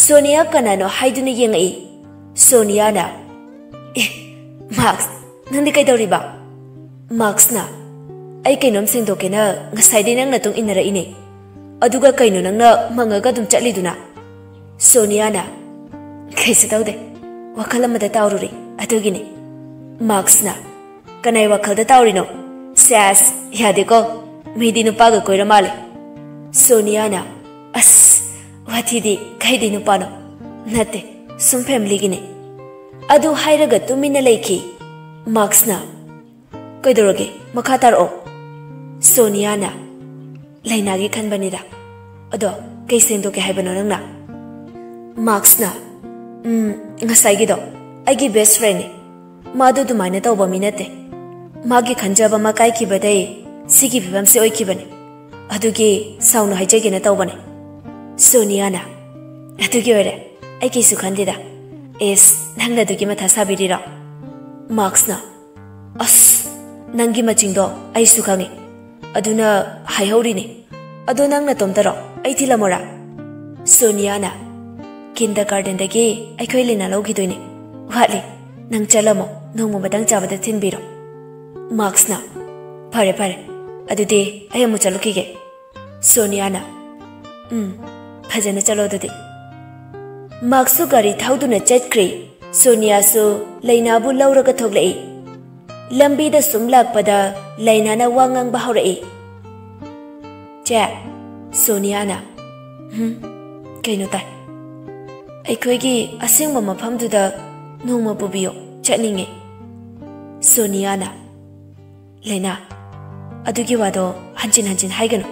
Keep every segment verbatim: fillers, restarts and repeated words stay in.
ꯁꯣꯅꯤꯌꯥ ꯀꯅꯥꯅꯣ ꯍꯥꯏꯗꯨꯅ ꯌꯦꯡꯉꯛꯏ꯫ ꯁꯣꯅꯤꯌꯥꯅ, "ꯑꯦ, ꯃꯥꯛꯁ, ꯅꯪꯗꯤ ꯀꯩꯗꯧꯔꯤꯕ?" ꯃꯥꯛꯁꯅ, "ꯑꯩ ꯀꯩꯅꯣꯝ ꯁꯦꯡꯗꯣꯛꯀꯦꯅ ꯉꯁꯥꯏꯗꯩ ꯅꯪ ꯅꯇꯨꯡ ꯏꯟꯅꯔꯛꯏꯅꯦ꯫ ꯑꯗꯨꯒ ꯀꯩꯅꯣ ꯅꯪꯅ ꯃꯪꯉꯒ ꯑꯗꯨꯝ ꯆꯠꯂꯤꯗꯨꯅ?" ꯁꯣꯅꯤꯌꯥꯅ, "ꯀꯩꯁꯨ ꯇꯧꯗꯦ, ꯋꯥꯈꯜ ꯑꯃꯗ ꯇꯥꯎꯔꯨꯔꯦ, ꯑꯗꯨꯒꯤꯅꯦ꯫" ꯃꯥꯛꯁꯅ, "ꯀꯅꯥꯏ ꯋꯥꯈꯜꯗ ꯇꯥꯎꯔꯤꯅꯣ? ꯁꯦꯁ, ꯌꯥꯗꯦꯀꯣ, ꯃꯤꯗꯤ ꯅꯨꯄꯥꯒ ꯀꯣꯏꯔ ꯃꯥꯜꯂꯦ꯫" ꯁꯣꯅꯤꯌꯥꯅ, "ꯑꯁ, ꯋꯥꯊꯤꯗꯤ, ꯀꯩꯗꯤ ꯅꯨꯄꯥꯅꯣ? ꯅꯠꯇꯦ, ꯁꯨꯝ ꯐꯦꯃꯤꯂꯤꯒꯤꯅꯦ꯫" ꯑꯗꯨ ꯍꯥꯏꯔꯒ ꯇꯨꯃꯤꯟꯅ ꯂꯩꯈꯤ꯫ ꯃꯥꯛꯁꯅ, "ꯀꯩꯗꯧꯔꯒꯦ? ꯃꯈꯥ ꯇꯥꯔꯛꯑꯣ꯫" ꯁꯣꯅꯤꯌꯥꯅ, "ꯂꯩꯅꯥꯒꯤ ꯈꯟꯕꯅꯤꯗ꯫ ꯑꯗꯣ ꯀꯩ ꯁꯦꯡꯗꯣꯛꯀꯦ ꯍꯥꯏꯕꯅꯣ ꯅꯪꯅ?" ꯃꯥꯛꯁꯅ, "ꯎꯝ, ꯉꯁꯥꯏꯒꯤꯗꯣ ꯑꯩꯒꯤ ꯕꯦꯁ ꯐ꯭ꯔꯦꯟꯅꯦ꯫ ꯃꯥꯗꯨ ꯑꯗꯨꯃꯥꯏꯅ ꯇꯧꯕ ꯃꯤ ꯅꯠꯇꯦ꯫ ꯃꯥꯒꯤ ꯈꯟꯖꯕ ꯑꯃ ꯀꯥꯏꯈꯤꯕꯗꯩ ꯁꯤꯒꯤ ꯐꯤꯕꯝꯁꯦ ꯑꯣꯏꯈꯤꯕꯅꯦ꯫ ꯑꯗꯨꯒꯤ ꯁꯥꯎꯅꯨ ꯍꯥꯏꯖꯒꯦꯅ ꯇꯧꯕꯅꯦ꯫" ꯁꯣꯅꯤꯌꯥꯅ, "ꯑꯗꯨꯒꯤ ꯑꯣꯏꯔꯦ, ꯑꯩ ꯀꯩꯁꯨ ꯈꯟꯗꯦꯗ꯫" "ꯑꯦꯁ, ꯅꯪꯅ ꯑꯗꯨꯒꯤ ꯃꯊꯥ ꯁꯥꯕꯤꯔꯤꯔꯣ?" ꯃꯥꯛꯁꯅ, "ꯑꯁ, ꯅꯪꯒꯤ ꯃꯆꯤꯡꯗꯣ ꯑꯩꯁꯨ ꯈꯪꯉꯤ, ꯑꯗꯨꯅ ꯍꯥꯏꯍꯧꯔꯤꯅꯦ꯫ ꯑꯗꯣ ꯅꯪ ꯅꯇꯣꯝꯇꯔꯣ? ꯑꯩ ꯊꯤꯜꯂꯝꯃꯣꯔꯥ?" ꯁꯣꯅꯤꯌꯥꯅ, "ꯀꯤꯟꯗꯔ ꯒꯥꯔꯗꯦꯟꯗꯒꯤ ꯑꯩꯈꯣꯏ ꯂꯩꯅꯥ ꯂꯧꯈꯤꯗꯣꯏꯅꯦ꯫ ꯋꯥꯠꯂꯤ, ꯅꯪ ꯆꯠꯂꯝꯃꯣ, ꯅꯣꯡꯃ ꯃꯇꯥꯡ ꯆꯥꯕꯗ ꯊꯤꯟꯕꯤꯔꯣ꯫" ꯃꯥꯛꯁꯅ, "ꯐꯔꯦ, ꯐꯔꯦ, ꯑꯗꯨꯗꯤ ꯑꯩ ꯑꯃꯨꯛ ꯆꯠꯂꯨꯈꯤꯒꯦ꯫" ꯁꯣꯅꯤꯌꯥꯅ, "ꯎꯝ, ꯐꯖꯅ ꯆꯠꯂꯣ ꯑꯗꯨꯗꯤ꯫" ꯃꯥꯛꯁꯁꯨ ꯒꯥꯔꯤ ꯊꯧꯗꯨꯅ ꯆꯠꯈ꯭ꯔꯦ꯫ ꯁꯣꯅꯤꯌꯥꯁꯨ ꯂꯩꯅꯥꯕꯨ ꯂꯧꯔꯒ ꯊꯣꯛꯂꯛꯏ꯫ ꯂꯝꯕꯤꯗ ꯁꯨꯝ ꯂꯥꯛꯄꯗ ꯂꯩꯅꯥꯅ ꯋꯥ ꯉꯥꯡꯕ ꯍꯧꯔꯛꯏ꯫ "ꯆꯦ꯫" ꯁꯣꯅꯤꯌꯥꯅ, "ꯍꯨꯝ, ꯀꯩꯅꯣ ꯇꯥꯏ? ꯑꯩꯈꯣꯏꯒꯤ ꯑꯁꯦꯡꯕ ꯃꯐꯝꯗꯨꯗ ꯅꯣꯡꯃ ꯄꯨꯕꯤꯌꯣ, ꯆꯠꯅꯤꯡꯉꯦ꯫" ꯁꯣꯅꯤꯌꯥꯅ, "ꯂꯩꯅꯥ, ꯑꯗꯨꯒꯤ ꯋꯥꯗꯣ ꯍꯟꯖꯤꯟ ꯍꯟꯖꯤꯟ ꯍꯥꯏꯒꯅꯨ꯫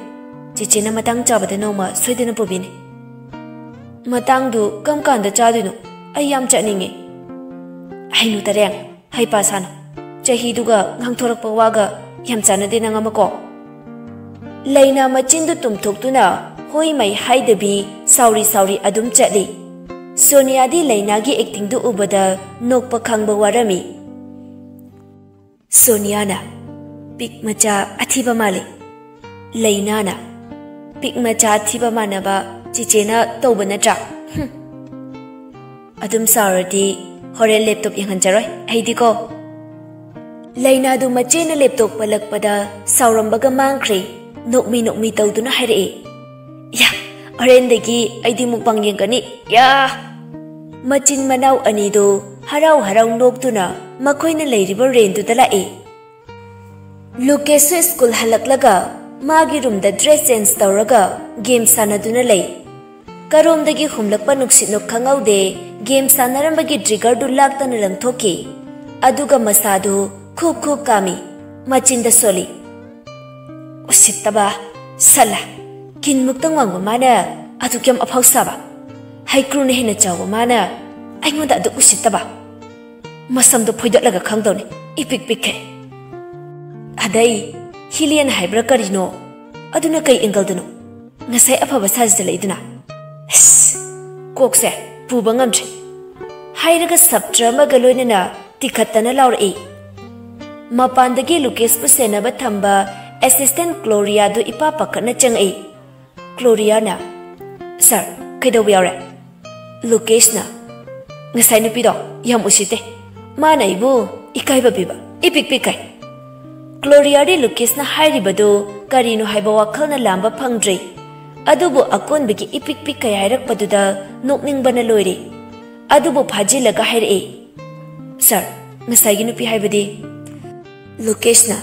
ꯆꯦꯆꯦꯅ ꯃꯇꯥꯡ ꯆꯥꯕꯗ ꯅꯣꯡꯃ ꯁꯣꯏꯗꯅ ꯄꯨꯕꯤꯅꯤ꯫" "ꯃꯇꯥꯡꯗꯨ ꯀꯔꯝ ꯀꯥꯟꯗ ꯆꯥꯗꯣꯏꯅꯣ? ꯑꯩ ꯌꯥꯝ ꯆꯠꯅꯤꯡꯉꯦ꯫" "ꯍꯩꯅꯨ ꯇꯔꯦꯡ, ꯍꯩꯄꯥ ꯁꯥꯅꯨ꯫ ꯆꯍꯤꯗꯨꯒ ꯉꯥꯡꯊꯣꯔꯛꯄ ꯋꯥꯒ ꯌꯥꯝ ꯆꯥꯟꯅꯗꯦ ꯅꯪ ꯑꯃꯀꯣ꯫ ꯂꯩꯅꯥ ꯃꯆꯤꯟꯗꯨ ꯇꯨꯝꯊꯣꯛꯇꯨꯅ ꯍꯣꯏ ꯃꯩ ꯍꯥꯏꯗꯕꯤ ꯁꯥꯎꯔꯤ ꯁꯥꯎꯔꯤ ꯑꯗꯨꯝ ꯆꯠꯂꯤ꯫" ꯁꯣꯅꯤꯌꯥꯗꯤ ꯂꯩꯅꯥꯒꯤ ꯑꯦꯛꯇꯤꯡꯗꯨ ꯎꯕꯗ ꯅꯣꯛꯄ ꯈꯥꯡꯕ ꯋꯥꯔꯝꯃꯤ꯫ ꯁꯣꯅꯤꯌꯥꯅ, "ꯄꯤꯛ ꯃꯆꯥ ꯑꯊꯤꯕ ꯃꯥꯜꯂꯤ꯫" ꯂꯩꯅꯥꯅ, "ꯄꯤꯛ ꯃꯆꯥ ꯑꯊꯤꯕ ꯃꯥꯟꯅꯕ ꯆꯤꯆꯦꯅ ꯇꯧꯕ ꯅꯠꯇ꯭ꯔꯥ? ꯍꯨꯝ, ꯑꯗꯨꯝ ꯁꯥꯎꯔꯗꯤ ꯍꯣꯔꯦꯟ ꯂꯦꯞꯇꯣꯞ ꯌꯦꯡꯍꯟꯖꯔꯣꯏ ꯑꯩꯗꯤꯀꯣ꯫ ꯂꯩꯅꯥꯗꯨ ꯃꯆꯦꯅ ꯂꯦꯞꯇꯣꯞ ꯄꯜꯂꯛꯄꯗ ꯁꯥꯎꯔꯝꯕꯒ ꯃꯥꯡꯈ꯭ꯔꯦ꯫ ꯅꯣꯛꯃꯤ ꯅꯣꯛꯃꯤ ꯇꯧꯗꯨꯅ ꯍꯥꯏꯔꯛꯏ, "ꯌꯥ, ꯍꯣꯔꯦꯟꯗꯒꯤ ꯑꯩꯗꯤ ꯃꯨꯛꯕꯥꯡ ꯌꯦꯡꯒꯅꯤ, ꯌꯥ!" ꯃꯆꯤꯟ ꯃꯅꯥꯎ ꯑꯅꯤꯗꯨ ꯍꯔꯥꯎ ꯍꯔꯥꯎ ꯅꯣꯛꯇꯨꯅ ꯃꯈꯣꯏꯅ ꯂꯩꯔꯤꯕ ꯔꯦꯟꯗꯨꯗ ꯂꯥꯛꯏ꯫ ꯂꯨꯀꯦꯁꯁꯨ ꯁ꯭ꯀꯨꯜ ꯍꯜꯂꯛꯂꯒ ꯃꯥꯒꯤ ꯔꯨꯝꯗ ꯗ꯭ꯔꯦꯁ ꯆꯦꯟꯖ ꯇꯧꯔꯒ ꯒꯦꯝ ꯁꯥꯟꯅꯗꯨꯅ ꯂꯩ꯫ ꯀꯔꯣꯝꯗꯒꯤ ꯍꯨꯝꯂꯛꯄ ꯅꯨꯡꯁꯤꯠꯅꯣ ꯈꯪꯍꯧꯗꯦ, ꯒꯦꯝ ꯁꯥꯟꯅꯔꯝꯕꯒꯤ ꯇ꯭ꯔꯤꯒꯔꯗꯨ ꯂꯥꯛꯇꯅ ꯂꯪꯊꯣꯛꯈꯤ꯫ ꯑꯗꯨꯒ ꯃꯁꯥꯗꯨ ꯈꯨꯛ ꯈꯨꯛ ꯀꯥꯝꯃꯤ, ꯃꯆꯤꯟꯗ ꯁꯣꯜꯂꯤ꯫ "ꯎꯁꯤꯠꯇꯕ, ꯁꯜꯂꯥ, ꯀꯤꯟꯃꯨꯛꯇꯪ ꯋꯥꯡꯕ ꯃꯥꯅ ꯑꯗꯨꯛ ꯌꯥꯝ ꯑꯐꯥꯎ ꯁꯥꯕ, ꯍꯩꯀ꯭ꯔꯨꯅ ꯍꯦꯟꯅ ꯆꯥꯎꯕ ꯃꯥꯅ ꯑꯩꯉꯣꯟꯗ ꯑꯗꯨꯛ ꯎꯁꯤꯠꯇꯕ꯫ ꯃꯁꯝꯗꯣ ꯐꯣꯏꯗꯠꯂꯒ ꯈꯪꯗꯧꯅꯤ, ꯏꯄꯤꯛ ꯄꯤꯛꯈꯩ꯫ ꯑꯗꯩ ꯍꯤꯂꯤꯌꯟ ꯍꯥꯏꯕ꯭ꯔꯥ ꯀꯔꯤꯅꯣ, ꯑꯗꯨꯅ ꯀꯩ ꯑꯦꯡꯒꯜꯗꯅꯣ ꯉꯁꯥꯏ ꯑꯐꯕ ꯁꯥꯖꯤꯜꯂꯛꯏꯗꯨꯅ? ꯏꯁ, ꯀꯣꯛꯁꯦ ꯄꯨꯕ ꯉꯝꯗ꯭ꯔꯦ," ꯍꯥꯏꯔꯒ ꯁꯞꯇ꯭ꯔ ꯑꯃꯒ ꯂꯣꯏꯅꯅ ꯇꯤꯈꯠꯇꯅ ꯂꯥꯎꯔꯛꯏ꯫ ꯃꯄꯥꯟꯗꯒꯤ ꯂꯨꯀꯦꯁꯄꯨ ꯁꯦꯟꯅꯕ ꯊꯝꯕ ꯑꯦꯁꯤꯁꯇꯦꯟꯠ ꯀ꯭ꯂꯣꯔꯤꯌꯥꯗꯨ ꯏꯄꯥ ꯄꯥꯈꯠꯅ ꯆꯪꯉꯛꯏ꯫ ꯀ꯭ꯂꯣꯔꯤꯌꯥꯅ, "ꯁꯥꯔ, ꯀꯩꯗꯧꯕ ꯌꯥꯎꯔꯦ?" ꯂꯨꯀꯦꯁꯅ, "ꯉꯁꯥꯏ ꯅꯨꯄꯤꯗꯣ ꯌꯥꯝ ꯎꯁꯤꯠꯇꯦ꯫ ꯃꯥꯅ ꯑꯩꯕꯨ ꯏꯀꯥꯏꯕ ꯄꯤꯕ, ꯏꯄꯤꯛ ꯄꯤꯛꯈꯩ꯫" ꯀ꯭ꯂꯣꯔꯤꯌꯥꯗꯤ ꯂꯨꯀꯦꯁꯅ ꯍꯥꯏꯔꯤꯕꯗꯨ ꯀꯔꯤꯅꯣ ꯍꯥꯏꯕ ꯋꯥꯈꯜꯅ ꯂꯥꯝꯕ ꯐꯪꯗ꯭ꯔꯦ꯫ ꯑꯗꯨꯕꯨ ꯑꯀꯣꯟꯕꯒꯤ ꯏꯄꯤꯛ ꯄꯤꯛꯈꯩ ꯍꯥꯏꯔꯛꯄꯗꯨꯗ ꯅꯣꯛꯅꯤꯡꯕꯅ ꯂꯣꯏꯔꯦ꯫ ꯑꯗꯨꯕꯨ ꯐꯥꯖꯤꯜꯂꯒ ꯍꯥꯏꯔꯛꯏ, "ꯁꯥꯔ, ꯉꯁꯥꯏꯒꯤ ꯅꯨꯄꯤ ꯍꯥꯏꯕꯗꯤ?" ꯂꯨꯀꯦꯁꯅ,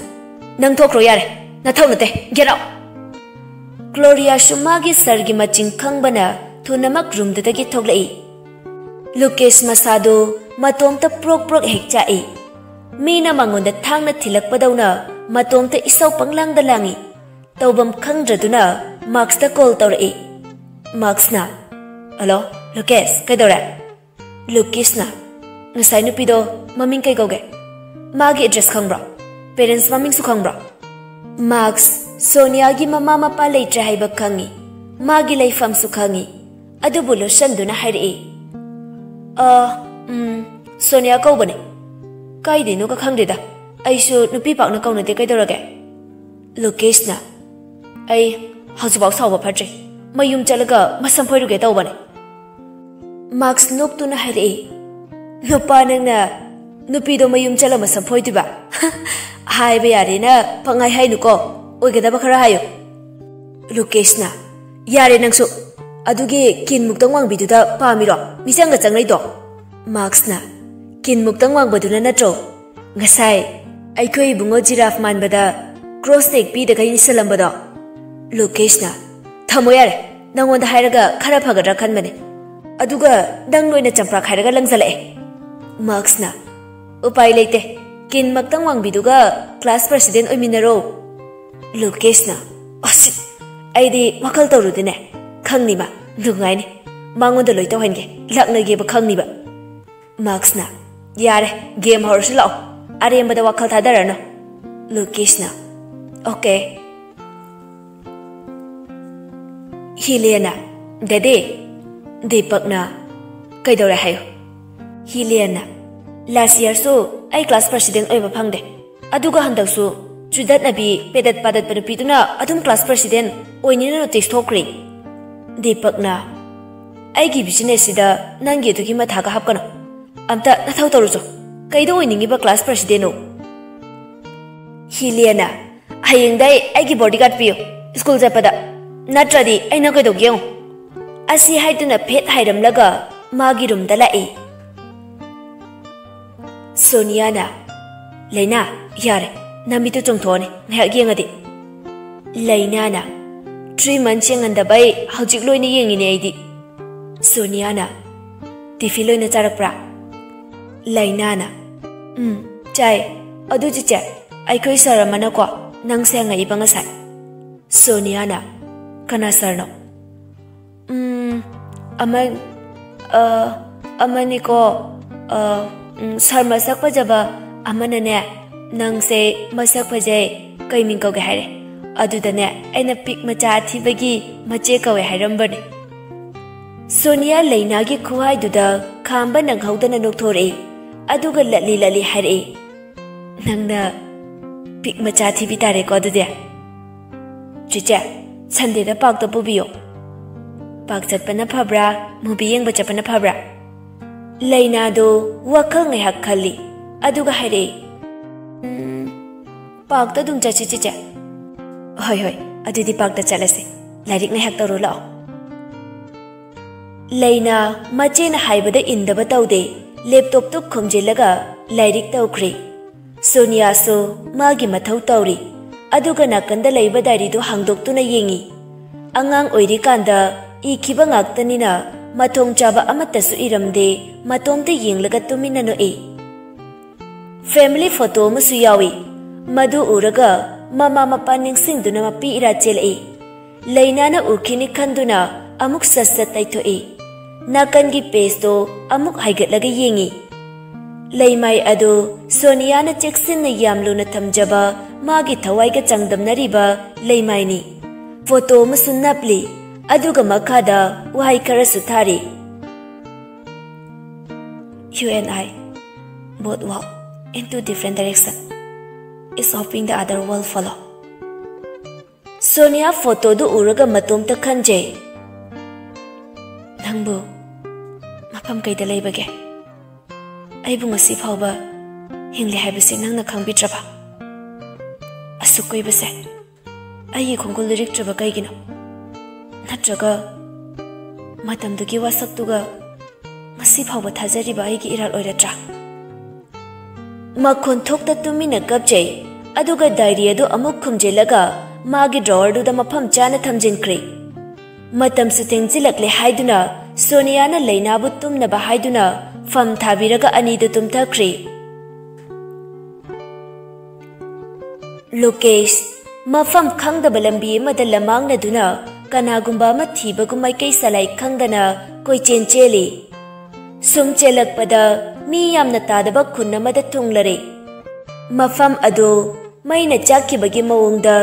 "ꯅꯪ ꯊꯣꯛꯈ꯭ꯔꯣ ꯌꯥꯔꯦ, ꯅꯊꯧ ꯅꯠꯇꯦ, get out!" ꯀ꯭ꯂꯣꯔꯤꯌꯥꯁꯨ ꯃꯥꯒꯤ ꯁꯥꯔꯒꯤ ꯃꯆꯤꯡ ꯈꯪꯕꯅ ꯊꯨꯅꯃꯛ ꯔꯨꯝꯗꯨꯗꯒꯤ ꯊꯣꯛꯂꯛꯏ꯫ ꯂꯨꯀꯦꯁ ꯃꯁꯥꯗꯨ ꯃꯇꯣꯝꯇ ꯄ꯭ꯔꯣꯛ ꯄ꯭ꯔꯣꯛ ꯍꯦꯛ ꯆꯥꯛꯏ꯫ ꯃꯤꯅ ꯃꯉꯣꯟꯗ ꯊꯥꯡꯅ ꯊꯤꯜꯂꯛꯄꯗꯧꯅ ꯃꯇꯣꯝꯇ ꯏꯁꯧ ꯄꯪꯂꯥꯡꯗ ꯂꯥꯡꯏ꯫ ꯇꯧꯐꯝ ꯈꯪꯗ꯭ꯔꯗꯨꯅ ꯃꯥꯛꯁꯇ ꯀꯣꯜ ꯇꯧꯔꯛꯏ꯫ ꯃꯥꯛꯁꯅ, "ꯍꯜꯂꯣ, ꯂꯨꯀꯦꯁ, ꯀꯩꯗꯧꯔꯦ?" ꯂꯨꯀꯦꯁꯅ, "ꯉꯁꯥꯏ ꯅꯨꯄꯤꯗꯣ ꯃꯃꯤꯡ ꯀꯩ ꯀꯧꯒꯦ? ꯃꯥꯒꯤ ꯑꯦꯗ꯭ꯔꯦꯁ ꯈꯪꯕ꯭ꯔꯣ? ꯄꯦꯔꯦꯟꯁ ꯃꯃꯤꯡꯁꯨ ꯈꯪꯕ꯭ꯔꯣ?" ꯃꯥꯛꯁ, ꯁꯣꯅꯤꯌꯥꯒꯤ ꯃꯃꯥ ꯃꯄꯥ ꯂꯩꯇ꯭ꯔꯦ ꯍꯥꯏꯕ ꯈꯪꯉꯤ, ꯃꯥꯒꯤ ꯂꯩꯐꯝꯁꯨ ꯈꯪꯉꯤ, ꯑꯗꯨꯕꯨ ꯂꯣꯠꯁꯟꯗꯨꯅ ꯍꯥꯏꯔꯛꯏ, "ꯑ, ꯎꯝ, ꯁꯣꯅꯤꯌꯥ ꯀꯧꯕꯅꯦ꯫ ꯀꯥꯏꯗꯩꯅꯣꯒ ꯈꯪꯗꯦꯗ, ꯑꯩꯁꯨ ꯅꯨꯄꯤ ꯄꯥꯛꯅ ꯀꯧꯅꯗꯦ, ꯀꯩꯗꯧꯔꯒꯦ?" ꯂꯨꯀꯦꯁꯅ, "ꯑꯩ ꯍꯧꯖꯤꯛꯐꯥꯎ ꯁꯥꯎꯕ ꯐꯠꯇ꯭ꯔꯤ, ꯃꯌꯨꯝ ꯆꯠꯂꯒ ꯃꯁꯝ ꯐꯣꯏꯔꯨꯒꯦ ꯇꯧꯕꯅꯦ꯫" ꯃꯥꯛꯁ ꯅꯣꯛꯇꯨꯅ ꯍꯥꯏꯔꯛꯏ, "ꯅꯨꯄꯥ ꯅꯪꯅ ꯅꯨꯄꯤꯗꯣ ꯃꯌꯨꯝ ꯆꯠꯂ ꯃꯁꯝ ꯐꯣꯏꯗꯣꯏꯕ? ꯍꯥꯏꯕ ꯌꯥꯔꯦꯅ ꯄꯪꯍꯥꯏ ꯍꯥꯏꯅꯨꯀꯣ, ꯑꯣꯏꯒꯗꯕ ꯈꯔ ꯍꯥꯏꯌꯨ꯫" ꯂꯨꯀꯦꯁꯅ, "ꯌꯥꯔꯦ ꯅꯪꯁꯨ, ꯑꯗꯨꯒꯤ ꯀꯤꯟꯃꯨꯛꯇꯪ ꯋꯥꯡꯕꯤꯗꯨꯗ ꯄꯥꯝꯃꯤꯔꯣ ꯃꯤꯆꯪꯒ ꯆꯪꯅꯩꯗꯣ?" ꯃꯥꯛꯁꯅ, "ꯀꯤꯟꯃꯨꯛꯇꯪ ꯋꯥꯡꯕꯗꯨꯅ ꯅꯠꯇ꯭ꯔꯣ ꯉꯁꯥꯏ ꯑꯩꯈꯣꯏ ꯏꯕꯨꯡꯉꯣ ꯖꯤꯔꯥꯐ ꯃꯥꯟꯕꯗ ꯀ꯭ꯔꯣꯁ ꯇꯦꯛ ꯄꯤꯗꯈꯩ ꯅꯤꯁꯜꯂꯝꯕꯗꯣ?" ꯂꯨꯀꯦꯁꯅ, "ꯊꯝꯃꯣ ꯌꯥꯔꯦ, ꯅꯪꯉꯣꯟꯗ ꯍꯥꯏꯔꯒ ꯈꯔ ꯐꯒꯗ꯭ꯔꯥ ꯈꯟꯕꯅꯦ, ꯑꯗꯨꯒ ꯅꯪ ꯅꯣꯏꯅ ꯆꯝꯄ꯭ꯔꯥ ꯈꯥꯏꯔꯒ ꯂꯪꯖꯜꯂꯛꯑꯦ꯫" ꯃꯥꯛꯁꯅ, "ꯎꯄꯥꯏ ꯂꯩꯇꯦ, ꯀꯤꯟꯃꯛꯇꯪ ꯋꯥꯡꯕꯤꯗꯨꯒ ꯀ꯭ꯂꯥꯁ ꯄ꯭ꯔꯁꯤꯗꯦꯟ ꯑꯣꯏꯃꯤꯟꯅꯔꯣ꯫" ꯂꯨꯀꯦꯁꯅ, "ꯑꯁꯤꯠ, ꯑꯩꯗꯤ ꯋꯥꯈꯜ ꯇꯧꯔꯨꯗꯦꯅꯦ꯫ ꯈꯪꯅꯤ ꯃꯥ, ꯅꯨꯡꯉꯥꯏꯅꯤ꯫ ꯃꯉꯣꯟꯗ ꯂꯣꯏ ꯇꯧꯍꯟꯒꯦ, ꯂꯥꯛꯅꯒꯦꯕ ꯈꯪꯅꯤꯕ꯫" ꯃꯥꯛꯁꯅ, "ꯌꯥꯔꯦ, ꯒꯦꯝ ꯍꯧꯔꯁꯤ ꯂꯥꯛꯑꯣ꯫ ꯑꯔꯦꯝꯕꯗ ꯋꯥꯈꯜ ꯊꯥꯗꯔꯅꯨ꯫" ꯂꯨꯀꯦꯁꯅ, "ꯑꯣꯀꯦ꯫" ꯍꯤꯂꯦꯅ, "ꯗꯦꯗꯤ, ꯗꯤꯄꯛꯅ ꯀꯩꯗꯧꯔꯦ ꯍꯥꯏꯌꯨ꯫" ꯍꯤꯂꯦꯅ, "ꯂꯥꯁ ꯌꯔꯁꯨ ꯑꯩ ꯀ꯭ꯂꯥꯁ ꯄ꯭ꯔꯁꯤꯗꯦꯟ ꯑꯣꯏꯕ ꯐꯪꯗꯦ, ꯑꯗꯨꯒ ꯍꯟꯗꯛꯁꯨ ꯆꯨꯗꯠꯅꯕꯤ ꯄꯦꯗꯠ ꯄꯥꯗꯠꯄ ꯅꯨꯄꯤꯗꯨꯅ ꯑꯗꯨꯝ ꯀ꯭ꯂꯥꯁ ꯄ꯭ꯔꯁꯤꯗꯦꯟ ꯑꯣꯏꯅꯤꯅ ꯅꯣꯇꯤꯁ ꯊꯣꯛꯈ꯭ꯔꯦ꯫" ꯗꯤꯄꯛꯅ, "ꯑꯩꯒꯤ ꯕꯤꯖꯤꯅꯦꯁꯁꯤꯗ ꯅꯪꯒꯤ ꯑꯗꯨꯒꯤ ꯃꯊꯥꯒ ꯍꯥꯞꯀꯅꯨ꯫ ꯑꯝꯇ ꯅꯊꯧ ꯇꯧꯔꯨꯆꯣ꯫ ꯀꯩꯗ ꯑꯣꯏꯅꯤꯡꯉꯤꯕ ꯀ꯭ꯂꯥꯁ ꯄ꯭ꯔꯁꯤꯗꯦꯟꯅꯣ?" ꯍꯤꯂꯦꯅ, "ꯍꯌꯦꯡꯗꯩ ꯑꯩꯒꯤ ꯕꯣꯗꯤꯒꯥꯔꯗ ꯄꯤꯌꯨ ꯁ꯭ꯀꯨꯜ ꯆꯠꯄꯗ, ꯅꯠꯇ꯭ꯔꯗꯤ ꯑꯩꯅ ꯀꯩꯗꯧꯒꯦ ꯌꯦꯡꯉꯨ꯫" ꯑꯁꯤ ꯍꯥꯏꯗꯨꯅ ꯐꯦꯠ ꯍꯥꯏꯔꯝꯂꯒ ꯃꯥꯒꯤ ꯔꯨꯝꯗ ꯂꯥꯛꯏ꯫ ꯁꯣꯅꯤꯌꯥꯅ, "ꯂꯩꯅꯥ, ꯌꯥꯔꯦ, ꯅꯃꯤꯠꯇꯨ ꯆꯣꯡꯊꯣꯛꯑꯅꯤ, ꯉꯥꯏꯍꯥꯛ ꯌꯦꯡꯉꯗꯤ꯫" ꯂꯩꯅꯥꯅ, "ꯊ꯭ꯔꯤ ꯃꯟꯁ ꯌꯦꯡꯍꯟꯗꯕꯩ ꯍꯧꯖꯤꯛ ꯂꯣꯏꯅ ꯌꯦꯡꯉꯤꯅꯦ ꯑꯩꯗꯤ꯫" ꯁꯣꯅꯤꯌꯥꯅ, "ꯇꯤꯐꯤꯟ ꯂꯣꯏꯅ ꯆꯥꯔꯛꯄ꯭ꯔꯥ?" ꯂꯩꯅꯥꯅ, "ꯎꯝ, ꯆꯥꯏ꯫ ꯑꯗꯨ ꯆꯤꯆꯦ, ꯑꯩꯈꯣꯏ ꯁꯥꯔ ꯑꯃꯅꯀꯣ ꯅꯪꯁꯦ ꯍꯪꯉꯛꯏꯕ ꯉꯁꯥꯏ꯫" ꯁꯣꯅꯤꯌꯥꯅ, "ꯀꯅꯥ ꯁꯥꯔꯅꯣ?" "ꯎꯝ, ꯑꯃ, ꯑ, ꯑꯃꯅꯤꯀꯣ, ꯑ, ꯎꯝ, ꯁꯥꯔ ꯃꯁꯛ ꯐꯖꯕ ꯑꯃꯅꯅꯦ, ꯅꯪꯁꯦ ꯃꯁꯛ ꯐꯖꯩ, ꯀꯩ ꯃꯤꯡ ꯀꯧꯒꯦ ꯍꯥꯏꯔꯦ꯫ ꯑꯗꯨꯗꯅꯦ, ꯑꯩꯅ ꯄꯤꯛ ꯃꯆꯥ ꯑꯊꯤꯕꯒꯤ ꯃꯆꯦ ꯀꯧꯋꯦ ꯍꯥꯏꯔꯝꯕꯅꯦ꯫" ꯁꯣꯅꯤꯌꯥ ꯂꯩꯅꯥꯒꯤ ꯈꯨꯍꯥꯏꯗꯨꯗ ꯈꯥꯝꯕ ꯅꯪꯍꯧꯗꯅ ꯅꯣꯛꯊꯣꯔꯛꯏ, ꯑꯗꯨꯒ ꯂꯠꯂꯤ ꯂꯠꯂꯤ ꯍꯥꯏꯔꯛꯏ, "ꯅꯪꯅ ꯄꯤꯛ ꯃꯆꯥ ꯊꯤꯕꯤ ꯇꯥꯔꯦꯀꯣ ꯑꯗꯨꯗꯤ꯫ ꯆꯤꯆꯦ, ꯁꯟꯗꯦꯗ ꯄꯥꯔꯛꯇ ꯄꯨꯕꯤꯌꯣ꯫" ꯄꯥꯔꯛ ꯆꯠꯄꯅ ꯐꯕ꯭ꯔꯥ, ꯃꯨꯚꯤ ꯌꯦꯡꯕ ꯆꯠꯄꯅ ꯐꯕ꯭ꯔꯥ? ꯂꯩꯅꯥꯗꯣ ꯋꯥꯈꯜ ꯉꯥꯏꯍꯥꯛ ꯈꯜꯂꯤ, ꯑꯗꯨꯒ ꯍꯥꯏꯔꯛꯏ, "ꯎꯝ, ꯄꯥꯔꯛꯇ ꯑꯗꯨꯝ ꯆꯠꯁꯤ, ꯆꯤꯆꯦ꯫" "ꯍꯣꯏ, ꯍꯣꯏ, ꯑꯗꯨꯗꯤ ꯄꯥꯔꯛꯇ ꯆꯠꯂꯁꯤ꯫ ꯂꯥꯏꯔꯤꯛ ꯉꯥꯏꯍꯥꯛ ꯇꯧꯔꯨ ꯂꯥꯛꯑꯣ꯫" ꯂꯩꯅꯥ ꯃꯆꯦꯅ ꯍꯥꯏꯕꯗ ꯏꯟꯗꯕ ꯇꯧꯗꯦ, ꯂꯦꯞꯇꯣꯞꯇꯨ ꯈꯨꯝꯖꯤꯜꯂꯒ ꯂꯥꯏꯔꯤꯛ ꯇꯧꯈ꯭ꯔꯦ꯫ ꯁꯣꯅꯤꯌꯥꯁꯨ ꯃꯥꯒꯤ ꯃꯊꯧ ꯇꯧꯔꯤ, ꯑꯗꯨꯒ ꯅꯥꯀꯟꯗ ꯂꯩꯕ ꯗꯥꯏꯔꯤꯗꯨ ꯍꯥꯡꯗꯣꯛꯇꯨꯅ ꯌꯦꯡꯉꯤ꯫ ꯑꯉꯥꯡ ꯑꯣꯏꯔꯤꯀꯥꯟꯗ ꯏꯈꯤꯕ ꯉꯥꯛꯇꯅꯤꯅ ꯃꯊꯣꯡ ꯆꯥꯕ ꯑꯃꯠꯇꯁꯨ ꯏꯔꯝꯗꯦ, ꯃꯇꯣꯝꯇ ꯌꯦꯡꯂꯒ ꯇꯨꯃꯤꯟꯅ ꯅꯣꯛꯏ꯫ ꯐꯦꯃꯤꯂꯤ ꯐꯣꯇꯣ ꯑꯃꯁꯨ ꯌꯥꯎꯏ꯫ ꯃꯗꯨ ꯎꯔꯒ ꯃꯃꯥ ꯃꯄꯥ ꯅꯤꯡꯁꯤꯡꯗꯨꯅ ꯃꯄꯤ ꯏꯔꯥ ꯆꯦꯜꯂꯛꯏ꯫ ꯂꯩꯅꯥꯅ ꯎꯈꯤꯅꯤ ꯈꯟꯗꯨꯅ ꯑꯃꯨꯛ ꯁꯠ ꯁꯠ ꯇꯩꯊꯣꯛꯏ꯫ ꯅꯥꯀꯟꯒꯤ ꯄꯦꯖꯇꯣ ꯑꯃꯨꯛ ꯍꯥꯏꯒꯠꯂꯒ ꯌꯦꯡꯏ꯫ ꯂꯩꯃꯥꯏ ꯑꯗꯨ ꯁꯣꯅꯤꯌꯥꯅ ꯆꯦꯛꯁꯤꯟꯅ ꯌꯥꯝ ꯂꯨꯅ ꯊꯝꯖꯕ ꯃꯥꯒꯤ ꯊꯋꯥꯏꯒ ꯆꯥꯡꯗꯝꯅꯔꯤꯕ ꯂꯩꯃꯥꯏꯅꯤ꯫ ꯐꯣꯇꯣ ꯑꯃꯁꯨ ꯅꯞꯂꯤ, ꯑꯗꯨꯒ ꯃꯈꯥꯗ ꯋꯥꯍꯩ ꯈꯔꯁꯨ ꯊꯥꯔꯤ꯫ "You and I both walk in two different direction. Is hoping the other will follow." Sonia ꯐꯣꯇꯣꯗꯨ ꯎꯔꯒ ꯃꯇꯣꯝꯇ ꯈꯟꯖꯩ, "ꯅꯪꯕꯨ ꯃꯐꯝ ꯀꯩꯗ ꯂꯩꯕꯒꯦ? ꯑꯩꯕꯨ ꯉꯁꯤ ꯐꯥꯎꯕ ꯍꯤꯡꯂꯤ ꯍꯥꯏꯕꯁꯤ ꯅꯪꯅ ꯈꯪꯕꯤꯗ꯭ꯔꯕ? ꯑꯁꯨꯛ ꯀꯨꯏꯕꯁꯦ ꯑꯩꯒꯤ ꯈꯣꯡꯒꯨꯜ ꯂꯤꯔꯤꯛꯇ꯭ꯔꯕ ꯀꯩꯒꯤꯅꯣ? ꯅꯠꯇ꯭ꯔꯒ ꯃꯇꯝꯗꯨꯒꯤ ꯋꯥꯁꯛꯇꯨꯒ ꯉꯁꯤ ꯐꯥꯎꯕ ꯊꯥꯖꯔꯤꯕ ꯑꯩꯒꯤ ꯏꯔꯥꯜ ꯑꯣꯏꯔꯗ꯭ꯔꯥ?" ꯃꯈꯣꯟ ꯊꯣꯛꯇ ꯇꯨꯃꯤꯟꯅ ꯀꯞꯆꯩ, ꯑꯗꯨꯒ ꯗꯥꯏꯔꯤ ꯑꯗꯨ ꯑꯃꯨꯛ ꯈꯨꯝꯖꯤꯜꯂꯒ ꯃꯥꯒꯤ ꯗ꯭ꯔꯣꯋꯔꯗꯨꯗ ꯃꯐꯝ ꯆꯥꯅ ꯊꯝꯖꯤꯟꯈ꯭ꯔꯦ꯫ ꯃꯇꯝꯁꯨ ꯊꯦꯡꯖꯤꯜꯂꯛꯂꯦ ꯍꯥꯏꯗꯨꯅ ꯁꯣꯅꯤꯌꯥꯅ ꯂꯩꯅꯥꯕꯨ ꯇꯨꯝꯅꯕ ꯍꯥꯏꯗꯨꯅ ꯐꯝ ꯊꯥꯕꯤꯔꯒ ꯑꯅꯤꯗꯨ ꯇꯨꯝꯊꯈ꯭ꯔꯦ꯫ ꯂꯨꯀꯦꯁ ꯃꯐꯝ ꯈꯪꯗꯕ ꯂꯝꯕꯤ ꯑꯃꯗ ꯂꯃꯥꯡꯅꯗꯨꯅ ꯀꯅꯥꯒꯨꯝꯕ ꯑꯃ ꯊꯤꯕꯒꯨꯝ ꯃꯥꯏꯀꯩ ꯁꯂꯥꯏ ꯈꯪꯗꯅ ꯀꯣꯏꯆꯦꯟ ꯆꯦꯜꯂꯤ꯫ ꯁꯨꯝ ꯆꯦꯜꯂꯛꯄꯗ ꯃꯤ ꯌꯥꯝꯅ ꯇꯥꯗꯕ ꯈꯨꯟ ꯑꯃꯗ ꯊꯨꯡꯂꯔꯦ꯫ ꯃꯐꯝ ꯑꯗꯨ ꯃꯩꯅ ꯆꯥꯛꯈꯤꯕꯒꯤ ꯃꯑꯣꯡꯗ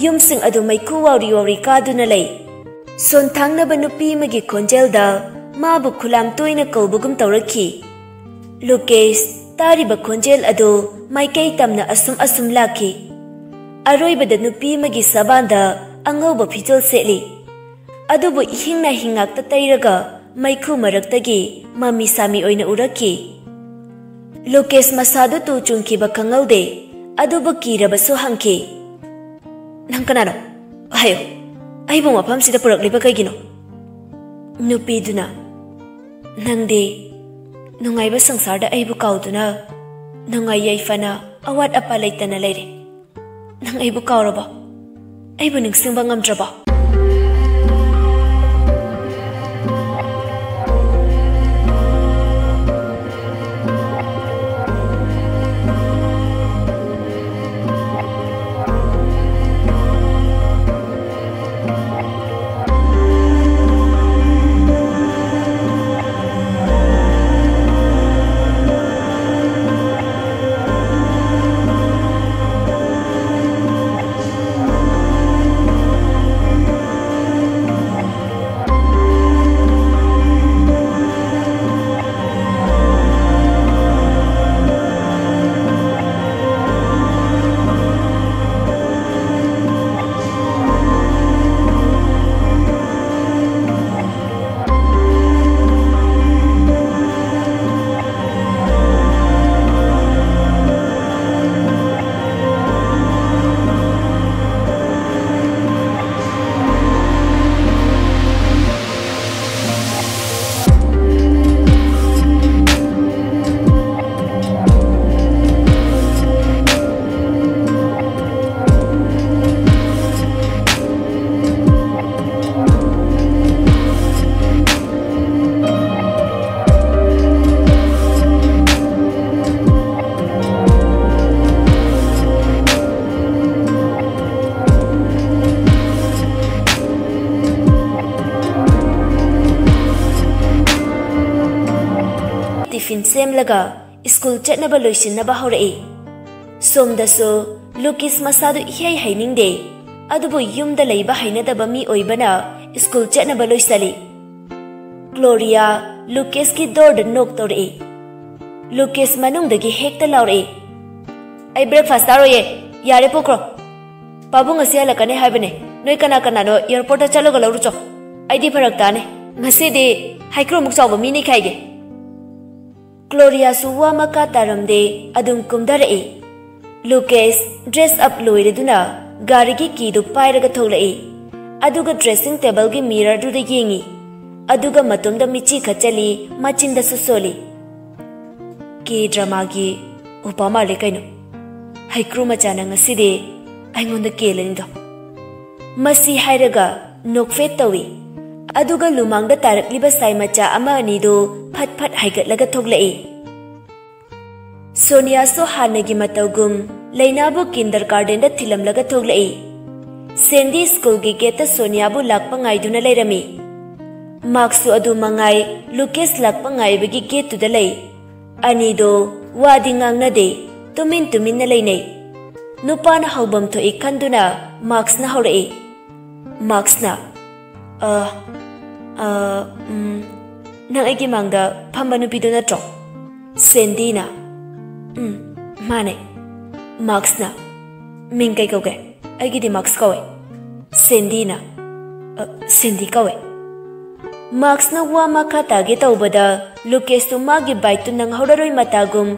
ꯌꯨꯝꯁꯤꯡ ꯑꯗꯨ ꯃꯩꯈꯨ ꯋꯥꯎꯔꯤ ꯋꯥꯎꯔꯤ ꯀꯥꯗꯨꯅ ꯂꯩ꯫ ꯁꯣꯟꯊꯥꯡꯅꯕ ꯅꯨꯄꯤ ꯑꯃꯒꯤ ꯈꯣꯟꯖꯦꯜꯗ ꯃꯥꯕꯨ ꯈꯨꯂꯥꯝ ꯇꯣꯏꯅ ꯀꯧꯕꯒꯨꯝ ꯇꯧꯔꯛꯈꯤ꯫ ꯂꯨꯀꯦꯁ ꯇꯥꯔꯤꯕ ꯈꯣꯟꯖꯦꯜ ꯑꯗꯨ ꯃꯥꯏꯀꯩ ꯇꯝꯅ ꯑꯁꯨꯝ ꯑꯁꯨꯝ ꯂꯥꯛꯈꯤ꯫ ꯑꯔꯣꯏꯕꯗ ꯅꯨꯄꯤ ꯑꯃꯒꯤ ꯁꯕꯥꯟꯗ ꯑꯉꯧꯕ ꯐꯤꯖꯣꯜ ꯁꯦꯠꯂꯤ꯫ ꯑꯗꯨꯕꯨ ꯏꯍꯤꯡ ꯅꯥꯍꯤꯡ ꯉꯥꯛꯇ ꯇꯩꯔꯒ ꯃꯩꯈꯨ ꯃꯔꯛꯇꯒꯤ ꯃꯃꯤ ꯁꯥꯃꯤ ꯑꯣꯏꯅ ꯎꯔꯛꯈꯤ꯫ ꯂꯨꯀꯦꯁ ꯃꯁꯥꯗꯨ ꯇꯨ ꯆꯨꯡꯈꯤꯕ ꯈꯪꯍꯧꯗꯦ, ꯑꯗꯨꯕꯨ ꯀꯤꯔꯕꯁꯨ ꯍꯪꯈꯤ, "ꯅꯪ ꯀꯅꯥꯅꯣ? ꯍꯥꯏꯌꯨ, ꯑꯩꯕꯨ ꯃꯐꯝꯁꯤꯗ ꯄꯨꯔꯛꯂꯤꯕ ꯀꯩꯒꯤꯅꯣ?" ꯅꯨꯄꯤꯗꯨꯅ, "ꯅꯪꯗꯤ ꯅꯨꯡꯉꯥꯏꯕ ꯁꯪꯁꯥꯔꯗ ꯑꯩꯕꯨ ꯀꯥꯎꯗꯨꯅ ꯅꯨꯡꯉꯥꯏ ꯌꯥꯏꯐꯅ ꯑꯋꯥꯠ ꯑꯄꯥ ꯂꯩꯇꯅ ꯂꯩꯔꯦ꯫ ꯅꯪ ꯑꯩꯕꯨ ꯀꯥꯎꯔꯕꯣ? ꯑꯩꯕꯨ ꯅꯤꯡꯁꯤꯡꯕ ꯉꯝꯗ꯭ꯔꯕꯣ?" ꯇꯤꯐꯤꯟ ꯁꯦꯝꯂꯒ ꯁ꯭ꯀꯨꯜ ꯆꯠꯅꯕ ꯂꯣꯏꯁꯤꯟꯅꯕ ꯍꯧꯔꯛꯏ꯫ ꯁꯣꯝꯗꯁꯨ ꯂꯨꯀꯤꯁ ꯃꯁꯥꯗꯨ ꯏꯍꯩ ꯍꯩꯅꯤꯡꯗꯦ, ꯑꯗꯨꯕꯨ ꯌꯨꯝꯗ ꯂꯩꯕ ꯍꯩꯅꯗꯕ ꯃꯤ ꯑꯣꯏꯕꯅ ꯁ꯭ꯀꯨꯜ ꯆꯠꯅꯕ ꯂꯣꯏꯁꯤꯜꯂꯤ꯫ ꯒ꯭ꯂꯣꯔꯤꯌꯥ ꯂꯨꯀꯤꯁꯀꯤ ꯗꯣꯔꯗ ꯅꯣꯛ ꯇꯧꯔꯛꯏ꯫ ꯂꯨꯀꯤꯁ ꯃꯅꯨꯡꯗꯒꯤ ꯍꯦꯛꯇ ꯂꯥꯎꯔꯛꯏ, "ꯑꯩ ꯕ꯭ꯔꯦꯛꯐꯥꯁ ꯆꯥꯔꯣꯏꯌꯦ, ꯌꯥꯔꯦ ꯄꯨꯈ꯭ꯔꯣ꯫ ꯄꯥꯕꯨꯡ ꯉꯁꯤ ꯍꯜꯂꯛꯀꯅꯤ ꯍꯥꯏꯕꯅꯦ, ꯅꯣꯏ ꯀꯅꯥ ꯀꯅꯥꯅꯣ ꯑꯦꯌꯔꯄꯣꯔꯠꯇ ꯆꯠꯂꯒ ꯂꯧꯔꯨꯆꯣ꯫" ꯑꯩꯗꯤ ꯐꯔꯛ ꯇꯥꯅꯤ꯫ ꯉꯁꯤꯗꯤ ꯍꯩꯀ꯭ꯔꯨꯃꯨꯛ ꯆꯥꯎꯕ ꯃꯤ ꯅꯩꯈꯥꯏꯒꯦ꯫ ꯀ꯭ꯂꯣꯔꯤꯌꯥꯁꯨ ꯋꯥ ꯃꯈꯥ ꯇꯥꯔꯝꯗꯦ, ꯑꯗꯨꯝ ꯀꯨꯝꯊꯔꯛꯏ꯫ ꯂꯨꯀꯦꯁ dress up ꯂꯣꯏꯔꯗꯨꯅ ꯒꯥꯔꯤꯒꯤ ꯀꯤꯗꯨ ꯄꯥꯏꯔꯒ ꯊꯣꯛꯂꯛꯏ꯫ ꯑꯗꯨꯒ dressing tableꯒꯤ mirrorꯗꯨꯗ ꯌꯦꯡꯉꯤ꯫ ꯑꯗꯨꯒ ꯃꯇꯣꯝꯗ ꯃꯤꯠꯆꯤ ꯈꯠꯆꯜꯂꯤ, ꯃꯆꯤꯟꯗꯁꯨ ꯁꯣꯜꯂꯤ꯫ "ꯀꯦ dramaꯒꯤ ꯎꯄꯥ ꯃꯥꯜꯂꯦ ꯀꯩꯅꯣ꯫ ꯍꯩꯀ꯭ꯔꯨ ꯃꯆꯥꯅ ꯉꯁꯤꯗꯤ ꯑꯩꯉꯣꯟꯗ ꯀꯦꯜꯂꯅꯤꯗꯣ꯫" ꯃꯁꯤ ꯍꯥꯏꯔꯒ ꯅꯣꯛꯐꯦꯠ ꯇꯧꯏ꯫ ꯑꯗꯨꯒ ꯂꯨꯃꯥꯡꯗ ꯇꯥꯔꯛꯂꯤꯕ ꯁꯥꯏ ꯃꯆꯥ ꯑꯃ ꯑꯅꯤꯗꯨ ꯐꯠ ꯐꯠ ꯍꯥꯏꯒꯠꯂꯒ ꯊꯣꯛꯂꯛꯏ꯫ ꯁꯣꯅꯤꯌꯥꯁꯨ ꯍꯥꯟꯅꯒꯤ ꯃꯇꯧꯒꯨꯝ ꯂꯩꯅꯥꯕꯨ kindergartenꯗ ꯊꯤꯜꯂꯝꯂꯒ ꯊꯣꯛꯂꯛꯏ꯫ ꯁꯦꯟꯗꯤ ꯁ꯭ꯀꯨꯜꯒꯤ gateꯇ ꯁꯣꯅꯤꯌꯥꯕꯨ ꯂꯥꯛꯄ ꯉꯥꯏꯗꯨꯅ ꯂꯩꯔꯝꯃꯤ꯫ ꯃꯥꯔꯛꯁꯨ ꯑꯗꯨ ꯃꯉꯥꯏ ꯂꯨꯀꯦꯁ ꯂꯥꯛꯄ ꯉꯥꯏꯕꯒꯤ gateꯇꯨꯗ ꯂꯩ꯫ ꯑꯅꯤꯗꯣ ꯋꯥꯗꯤ ꯉꯥꯡꯅꯗꯦ, ꯇꯨꯃꯤꯟ ꯇꯨꯃꯤꯟꯅ ꯂꯩꯅꯩ꯫ ꯅꯨꯄꯥꯅ ꯍꯧꯐꯝ ꯊꯣꯛꯏ ꯈꯟꯗꯨꯅ ꯃꯥꯔꯛꯁꯅ ꯍꯧꯔꯛꯏ꯫ ꯃꯥꯔꯛꯁꯅ, "ꯑ, ꯑ, ꯎꯝ, ꯅꯪ ꯑꯩꯒꯤ ꯃꯥꯡꯗ ꯐꯝꯕ ꯅꯨꯄꯤꯗꯣ ꯅꯠꯇ꯭ꯔꯣ?" ꯁꯦꯟꯗꯤꯅ, "ꯎꯝ, ꯃꯥꯅꯦ꯫" ꯃꯥꯔꯛꯁꯅ, "ꯃꯤꯡ ꯀꯩ ꯀꯧꯒꯦ?" "ꯑꯩꯒꯤꯗꯤ ꯃꯥꯔꯛꯁ ꯀꯧꯋꯦ꯫" ꯁꯦꯟꯗꯤꯅ, "ꯑ, ꯁꯦꯟꯗꯤ ꯀꯧꯋꯦ꯫" ꯃꯥꯔꯛꯁꯅ ꯋꯥ ꯃꯈꯥ ꯇꯥꯒꯦ ꯇꯧꯕꯗ ꯂꯨꯀꯦꯁꯇꯨ ꯃꯥꯒꯤ bikeꯇꯨ ꯅꯪꯍꯧꯔꯔꯣꯏ ꯃꯇꯥꯒꯨꯝ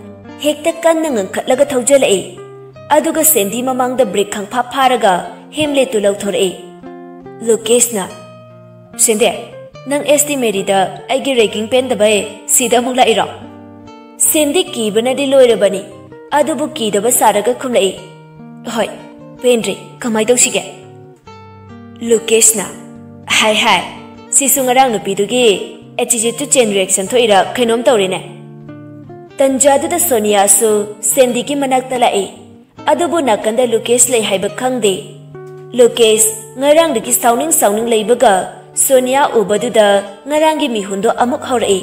ꯍꯦꯛꯇ ꯀꯟꯅ ꯉꯪꯈꯠꯂꯒ ꯊꯧꯖꯜꯂꯛꯏ꯫ ꯑꯗꯨꯒ ꯁꯦꯟꯗꯤ ꯃꯃꯥꯡꯗ brake ꯈꯪꯐꯥ ꯐꯥꯔꯒ helmetꯇꯨ ꯂꯧꯊꯣꯔꯛꯏ꯫ ꯂꯨꯀꯦꯁꯅ, "ꯁꯦꯟꯗꯤ, ꯅꯪ S T Maryꯗ ꯑꯩꯒꯤ ragging ꯄꯦꯟꯗꯕꯩ ꯁꯤꯗ ꯑꯃꯨꯛ ꯂꯥꯛꯏꯔꯣ?" ꯁꯦꯟꯗꯤ ꯀꯤꯕꯅꯗꯤ ꯂꯣꯏꯔꯕꯅꯤ, ꯑꯗꯨꯕꯨ ꯀꯤꯗꯕ ꯁꯥꯔꯒ ꯈꯨꯝꯂꯛꯏ, "ꯍꯣꯏ, ꯄꯦꯟꯗ꯭ꯔꯤ, ꯀꯃꯥꯏ ꯇꯧꯁꯤꯒꯦ?" ꯂꯨꯀꯦꯁꯅ, "ꯍꯥꯏ ꯍꯥꯏ, ꯁꯤꯁꯨ ꯉꯔꯥꯡ ꯅꯨꯄꯤꯗꯨꯒꯤ attitudeꯇꯨ chain reaction ꯊꯣꯛꯏꯔꯥ ꯀꯩꯅꯣꯝ ꯇꯧꯔꯦꯅꯦ꯫" ꯇꯟꯖꯥꯗꯨꯗ ꯁꯣꯅꯤꯌꯥꯁꯨ ꯁꯦꯟꯗꯤꯒꯤ ꯃꯅꯥꯛꯇ ꯂꯥꯛꯏ꯫ ꯑꯗꯨꯕꯨ ꯅꯥꯀꯟꯗ ꯂꯨꯀꯦꯁ ꯂꯩ ꯍꯥꯏꯕ ꯈꯪꯗꯦ꯫ ꯂꯨꯀꯦꯁ ꯉꯔꯥꯡꯗꯒꯤ ꯁꯥꯎꯅꯤꯡ ꯁꯥꯎꯅꯤꯡ ꯂꯩꯕꯒ ꯁꯣꯅꯤꯌꯥ ꯎꯕꯗꯨꯗ ꯉꯔꯥꯡꯒꯤ ꯃꯤꯍꯨꯟꯗꯣ ꯑꯃꯨꯛ ꯍꯧꯔꯛꯏ꯫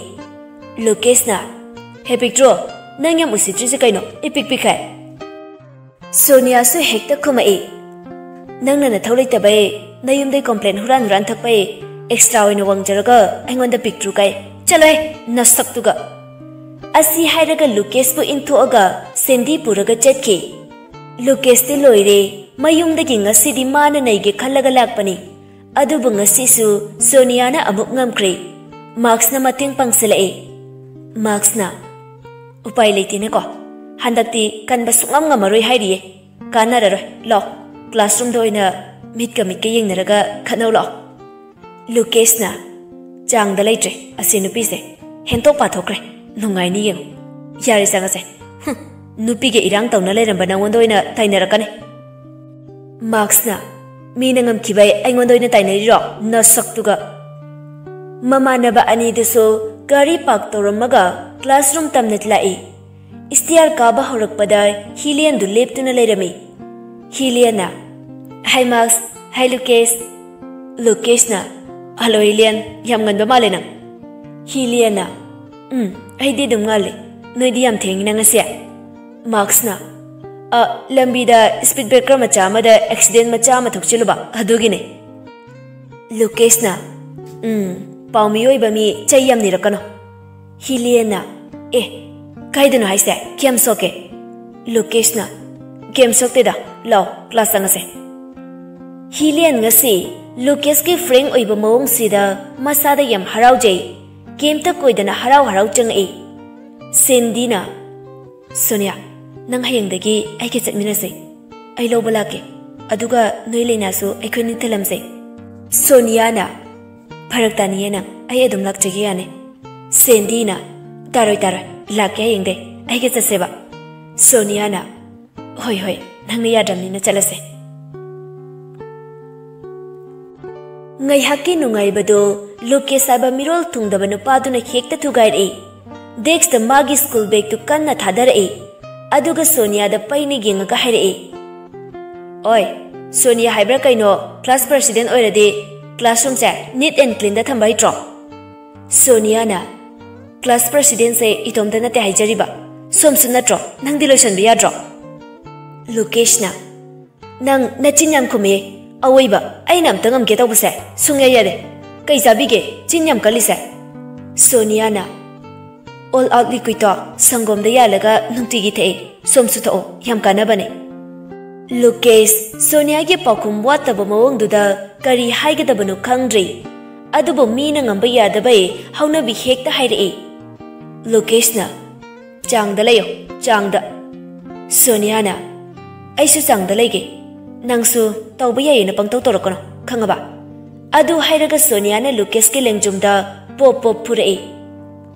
ꯂꯨꯀꯦꯁꯅ, "ꯍꯦ ꯄꯤꯛꯇ꯭ꯔꯨ, ꯅꯪ ꯌꯥꯝ ꯎꯁꯤꯠꯇ꯭ꯔꯤꯁꯦ ꯀꯩꯅꯣ, ꯏꯄꯤꯛ ꯄꯤꯛꯈꯩ?" ꯁꯣꯅꯤꯌꯥꯁꯨ ꯍꯦꯛꯇ ꯈꯨꯝꯃꯛꯏ, "ꯅꯪꯅ ꯅꯊꯧ ꯂꯩꯇꯕꯩ ꯅꯌꯨꯝꯗꯩ complain ꯍꯨꯔꯥꯟ ꯍꯨꯔꯥꯟ ꯊꯛꯄꯩ extra ꯑꯣꯏꯅ ꯋꯥꯡꯖꯔꯒ ꯑꯩꯉꯣꯟꯗ ꯄꯤꯛꯇ꯭ꯔꯨ ꯀꯥꯏ? ꯆꯠꯂꯣꯍꯦ, ꯅꯁꯛꯇꯨꯒ!" ꯑꯁꯤ ꯍꯥꯏꯔꯒ ꯂꯨꯀꯦꯁꯄꯨ ꯏꯟꯊꯣꯛꯑꯒ ꯁꯦꯟꯗꯤ ꯄꯨꯔꯒ ꯆꯠꯈꯤ꯫ ꯂꯨꯀꯦꯁꯇꯤ ꯂꯣꯏꯔꯦ, ꯃꯌꯨꯝꯗꯒꯤ ꯉꯁꯤꯗꯤ ꯃꯥꯅ ꯅꯩꯒꯦ ꯈꯜꯂꯒ ꯂꯥꯛꯄꯅꯤ꯫ ꯑꯗꯨꯕꯨ ꯉꯁꯤꯁꯨ ꯁꯣꯅꯤꯌꯥꯅ ꯑꯃꯨꯛ ꯉꯝꯈ꯭ꯔꯦ꯫ ꯃꯥꯔꯛꯁꯅ ꯃꯇꯦꯡ ꯄꯥꯡꯁꯤꯜꯂꯛꯏ꯫ ꯃꯥꯔꯛꯁꯅ, "ꯎꯄꯥꯏ ꯂꯩꯇꯦꯅꯦꯀꯣ, ꯍꯟꯗꯛꯇꯤ ꯀꯟꯕ ꯁꯨꯡꯉꯝ ꯉꯝꯃꯔꯣꯏ ꯍꯥꯏꯔꯤꯌꯦ꯫ ꯀꯥꯟꯅꯔꯔꯣꯏ, ꯂꯥꯛꯑꯣ, ꯀ꯭ꯂꯥꯁꯔꯨꯝꯗ ꯑꯣꯏꯅ ꯃꯤꯠꯀ ꯃꯤꯠꯀ ꯌꯦꯡꯅꯔꯒ ꯈꯠꯅꯧ ꯂꯥꯛꯑꯣ꯫" ꯂꯨꯀꯦꯁꯅ, "ꯆꯥꯡꯗ ꯂꯩꯇ꯭ꯔꯦ ꯑꯁꯤ ꯅꯨꯄꯤꯁꯦ, ꯍꯦꯟꯇꯣꯛ ꯄꯥꯊꯣꯛꯈ꯭ꯔꯦ, ꯅꯨꯡꯉꯥꯏꯅꯤ ꯌꯦꯡꯉꯨ꯫ ꯌꯥꯔꯦ, ꯆꯪꯉꯁꯦ꯫ ꯍꯨꯝ, ꯅꯨꯄꯤꯒ ꯏꯔꯥꯡ ꯇꯧꯅ ꯂꯩꯔꯝꯕ ꯅꯉꯣꯟꯗ ꯑꯣꯏꯅ ꯇꯥꯏꯅꯔꯛꯀꯅꯤ꯫" ꯃꯥꯔꯛꯁꯅ, "ꯃꯤꯅ ꯉꯝꯈꯤꯕꯩ ꯑꯩꯉꯣꯟꯗ ꯑꯣꯏꯅ ꯇꯥꯏꯅꯔꯤꯔꯣ? ꯅꯁꯛꯇꯨꯒ!" ꯃꯃꯥꯟꯅꯕ ꯑꯅꯤꯗꯨꯁꯨ ꯒꯥꯔꯤ ꯄꯥꯔꯛ ꯇꯧꯔꯝꯃꯒ ꯀ꯭ꯂꯥꯁꯔꯨꯝ ꯇꯝꯅ ꯂꯥꯛꯏ꯫ ꯁ꯭ꯇꯤꯌꯥꯔ ꯀꯥꯕ ꯍꯧꯔꯛꯄꯗ ꯍꯤꯂꯤꯌꯟꯗꯨ ꯂꯦꯞꯇꯨꯅ ꯂꯩꯔꯝꯃꯤ꯫ ꯍꯤꯂꯤꯌꯟꯅ, "ꯍꯥꯏ ꯃꯥꯔꯛꯁ, ꯍꯥꯏ ꯂꯨꯀꯦꯁ꯫" ꯂꯨꯀꯦꯁꯅ, "ꯍꯜꯂꯣ ꯍꯤꯂꯤꯌꯟ, ꯌꯥꯝ ꯉꯟꯕ ꯃꯥꯜꯂꯦ ꯅꯪ꯫" ꯍꯤꯂꯤꯌꯟꯅ, "ꯎꯝ, ꯑꯩꯗꯤ ꯑꯗꯨꯝ ꯉꯜꯂꯤ꯫ ꯅꯣꯏꯗꯤ ꯌꯥꯝ ꯊꯦꯡꯉꯤꯅ ꯉꯁꯤ?" ꯃꯥꯔꯛꯁꯅ, "ꯑ, ꯂꯝꯕꯤꯗ ꯁ꯭ꯄꯤꯗ ꯕ꯭ꯔꯦꯀꯔ ꯃꯆꯥ ꯑꯃꯗ ꯑꯦꯛꯁꯤꯗꯦꯟ ꯃꯆꯥ ꯑꯃ ꯊꯣꯛꯆꯤꯜꯂꯨꯕ, ꯑꯗꯨꯒꯤꯅꯦ꯫" ꯂꯨꯀꯦꯁꯅ, "ꯎꯝ, ꯄꯥꯎꯃꯤ ꯑꯣꯏꯕ ꯃꯤ ꯆꯩ ꯌꯥꯝ ꯅꯤꯔꯛꯀꯅꯣ꯫" ꯍꯤꯂꯤꯌꯟꯅ, "ꯑꯦ, ꯀꯥꯏꯗꯅꯣ ꯍꯥꯏꯁꯦ? ꯀꯌꯥꯝ ꯁꯣꯛꯀꯦ?" ꯂꯨꯀꯦꯁꯅ, "ꯀꯌꯥꯝ ꯁꯣꯛꯇꯦꯗ, ꯂꯥꯎ, ꯀ꯭ꯂꯥꯁ ꯆꯪꯉꯁꯦ꯫" ꯍꯤꯂꯤꯌꯟ ꯉꯁꯤ ꯂꯨꯀꯦꯁꯀꯤ ꯐ꯭ꯔꯦꯡ ꯑꯣꯏꯕ ꯃꯑꯣꯡꯁꯤꯗ ꯃꯁꯥꯗ ꯌꯥꯝ ꯍꯔꯥꯎꯖꯩ꯫ ꯀꯩꯝꯇ ꯀꯣꯏꯗꯅ ꯍꯔꯥꯎ ꯍꯔꯥꯎ ꯆꯪꯉꯛꯏ꯫ ꯁꯦꯟꯗꯤꯅ, "ꯁꯣꯅꯤꯌꯥ, ꯅꯪ ꯍꯌꯦꯡꯗꯒꯤ ꯑꯩꯒ ꯆꯠꯃꯤꯟꯅꯁꯦ꯫ ꯑꯩ ꯂꯧꯕ ꯂꯥꯛꯀꯦ꯫ ꯑꯗꯨꯒ ꯅꯣꯏ ꯂꯩꯅꯥꯁꯨ ꯑꯩꯈꯣꯏꯅꯤ ꯊꯤꯜꯂꯝꯁꯦ꯫" ꯁꯣꯅꯤꯌꯥꯅ, "ꯐꯔꯛ ꯇꯥꯅꯤꯌꯦ ꯅꯪ, ꯑꯩ ꯑꯗꯨꯝ ꯂꯥꯛꯆꯒꯦ ꯌꯥꯅꯤ꯫" ꯁꯦꯟꯗꯤꯅ, "ꯇꯥꯔꯣꯏ, ꯇꯥꯔꯣꯏ, ꯂꯥꯛꯀꯦ ꯍꯌꯦꯡꯗꯩ, ꯑꯩꯒ ꯆꯠꯁꯦꯕ꯫" ꯁꯣꯅꯤꯌꯥꯅ, "ꯍꯣꯏ, ꯍꯣꯏ, ꯅꯪꯅ ꯌꯥꯗ꯭ꯔꯕꯅꯤꯅ ꯆꯠꯂꯁꯦ꯫" ꯉꯥꯏꯍꯥꯛꯀꯤ ꯅꯨꯡꯉꯥꯏꯕꯗꯨ ꯂꯨꯀꯦꯁ ꯍꯥꯏꯕ ꯃꯤꯔꯣꯜ ꯊꯨꯡꯗꯕ ꯅꯨꯄꯥꯗꯨꯅ ꯍꯦꯛꯇ ꯊꯨꯒꯥꯏꯔꯛꯏ꯫ ꯗꯦꯛꯁꯇ ꯃꯥꯒꯤ ꯁ꯭ꯀꯨꯜ ꯕꯦꯒꯇꯨ ꯀꯟꯅ ꯊꯥꯗꯔꯛꯏ꯫ ꯑꯗꯨꯒ ꯁꯣꯅꯤꯌꯥꯗ ꯄꯩꯅ ꯌꯦꯡꯉꯒ ꯍꯥꯏꯔꯛꯏ, "ꯑꯣꯏ, ꯁꯣꯅꯤꯌꯥ ꯍꯥꯏꯕ꯭ꯔꯥ ꯀꯩꯅꯣ, ꯀ꯭ꯂꯥꯁ ꯄ꯭ꯔꯁꯤꯗꯦꯟ ꯑꯣꯏꯔꯗꯤ ꯀ꯭ꯂꯥꯁꯔꯨꯝꯁꯦ ꯅꯤꯠ ꯑꯦꯟ ꯀ꯭ꯂꯤꯟꯗ ꯊꯝꯕ ꯍꯩꯇ꯭ꯔꯣ?" ꯁꯣꯅꯤꯌꯥꯅ, "ꯀ꯭ꯂꯥꯁ ꯄ꯭ꯔꯁꯤꯗꯦꯟꯁꯦ ꯏꯇꯣꯝꯇ ꯅꯠꯇꯦ ꯍꯥꯏꯖꯔꯤꯕ, ꯁꯣꯝꯁꯨ ꯅꯠꯇ꯭ꯔꯣ? ꯅꯪꯗꯤ ꯂꯣꯏꯁꯟꯕ ꯌꯥꯗ꯭ꯔꯣ?" ꯂꯨꯀꯦꯁꯅ, "ꯅꯪ ꯅꯆꯤꯟ ꯌꯥꯝ ꯈꯨꯝꯃꯦ꯫ ꯑꯋꯣꯏꯕ, ꯑꯩꯅ ꯑꯝꯇ ꯉꯝꯒꯦ ꯇꯧꯕꯁꯦ ꯁꯨꯡꯌꯥ ꯌꯥꯗꯦ꯫ ꯀꯩ ꯆꯥꯕꯤꯒꯦ ꯆꯤꯟ ꯌꯥꯝ ꯀꯜꯂꯤꯁꯦ?" ꯁꯣꯅꯤꯌꯥꯅ, "ꯑꯣꯜ ꯑꯥꯎꯠ ꯂꯤꯀ꯭ꯋꯤꯠꯇꯣ ꯁꯪꯒꯣꯝꯗ ꯌꯥꯜꯂꯒ ꯅꯨꯡꯇꯤꯒꯤ ꯊꯛꯑꯦ꯫ ꯁꯣꯝꯁꯨ ꯊꯛꯑꯣ, ꯌꯥꯝ ꯀꯥꯟꯅꯕꯅꯦ꯫" ꯂꯨꯀꯦꯁ ꯁꯣꯅꯤꯌꯥꯒꯤ ꯄꯥꯎꯈꯨꯝ ꯋꯥꯠꯇꯕ ꯃꯑꯣꯡꯗꯨꯗ ꯀꯔꯤ ꯍꯥꯏꯒꯗꯕꯅꯣ ꯈꯪꯗ꯭ꯔꯦ꯫ ꯑꯗꯨꯕꯨ ꯃꯤꯅ ꯉꯝꯕ ꯌꯥꯗꯕꯩ ꯍꯧꯅꯕꯤ ꯍꯦꯛꯇ ꯍꯥꯏꯔꯛꯏ꯫ ꯂꯨꯀꯦꯁꯅ, "ꯆꯥꯡꯗ ꯂꯩꯌꯣ, ꯆꯥꯡꯗ꯫" ꯁꯣꯅꯤꯌꯥꯅ, "ꯑꯩꯁꯨ ꯆꯥꯡꯗ ꯂꯩꯒꯦ꯫ ꯅꯪꯁꯨ ꯇꯧꯕ ꯌꯥꯏꯌꯦꯅ ꯄꯪꯇꯧ ꯇꯧꯔꯛꯀꯅꯣ, ꯈꯪꯉꯕ?" ꯑꯗꯨ ꯍꯥꯏꯔꯒ ꯁꯣꯅꯤꯌꯥꯅ ꯂꯨꯀꯦꯁꯀꯤ ꯂꯦꯡꯖꯨꯝꯗ ꯄꯣꯞ ꯄꯣꯞ ꯐꯨꯔꯛꯏ꯫